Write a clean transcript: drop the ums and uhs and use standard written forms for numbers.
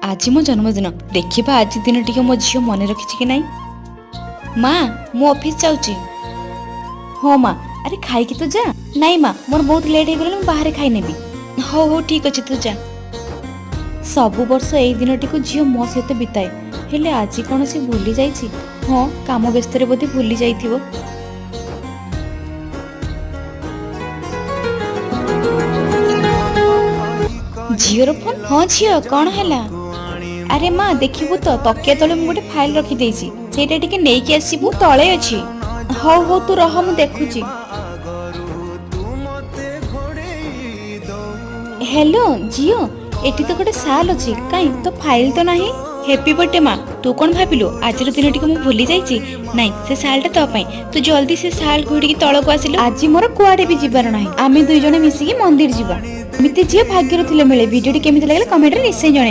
ଆଜି ମୋ ଜନ୍ମଦିନ। ଦେଖିବା ଆଜି ଦିନ ଟିକେ ମୋ ଝିଅ ମନେ ରଖିଛି କି ନାହିଁ। ମା, ମୁଁ ଅଫିସ୍ ଯାଉଛି। ହଁ ମା। ଆରେ, ଖାଇକି ତ ଯା। ନାଇଁ ମା, ମୋର ବହୁତ ଲେଟ୍ ହେଇଗଲାଣି, ମୁଁ ବାହାରେ ଖାଇନେବି। ହଉ ହଉ, ଠିକ୍ ଅଛି, ତୁ ଯା। ସବୁ ବର୍ଷ ଏଇ ଦିନଟିକୁ ଝିଅ ମୋ ସହିତ ବିତାଏ, ହେଲେ ଆଜି କ'ଣ ସେ ଭୁଲି ଯାଇଛି? ହଁ, କାମ ବ୍ୟସ୍ତରେ ବୋଧେ ଭୁଲି ଯାଇଥିବ। ଝିଅର ଫୋନ୍। ହଁ ଝିଅ, କ'ଣ ହେଲା? ଆରେ ମା, ଦେଖିବୁ ତ, ତକିଆ ତଳେ ମୁଁ ଗୋଟେ ଫାଇଲ୍ ରଖିଦେଇଛି, ସେଇଟା ଟିକେ ନେଇକି ଆସିବୁ, ତଳେ ଅଛି। ହଉ ହଉ, ତୁ ରହ, ମୁଁ ଦେଖୁଛି। ହ୍ୟାଲୋ ଝିଅ, ଏଠି ତ ଗୋଟେ ସାଲ୍ ଅଛି, କାଇଁ ତୋ ଫାଇଲ୍ ତ ନାହିଁ? ହ୍ୟାପି ବର୍ଥଡେ ମା। ତୁ କ'ଣ ଭାବିଲୁ, ଆଜିର ଦିନଟିକୁ ମୁଁ ଭୁଲି ଯାଇଛି? ନାଇଁ, ସେ ସାଲ୍ଟା ତୋ ପାଇଁ। ତୁ ଜଲ୍ଦି ସେ ସାଲ୍ ଘୋଡ଼ିକି ତଳକୁ ଆସିଲୁ। ଆଜି ମୋର କୁଆଡ଼େ ବି ଯିବାର ନାହିଁ, ଆମେ ଦୁଇ ଜଣ ମିଶିକି ମନ୍ଦିର ଯିବା। ଏମିତି ଝିଅ ଭାଗ୍ୟରେ ଥିଲେ ମିଳେ। ଭିଡ଼ିଓଟି କେମିତି ଲାଗିଲା କମେଣ୍ଟରେ ନିଶ୍ଚୟ ଜଣାଇବ।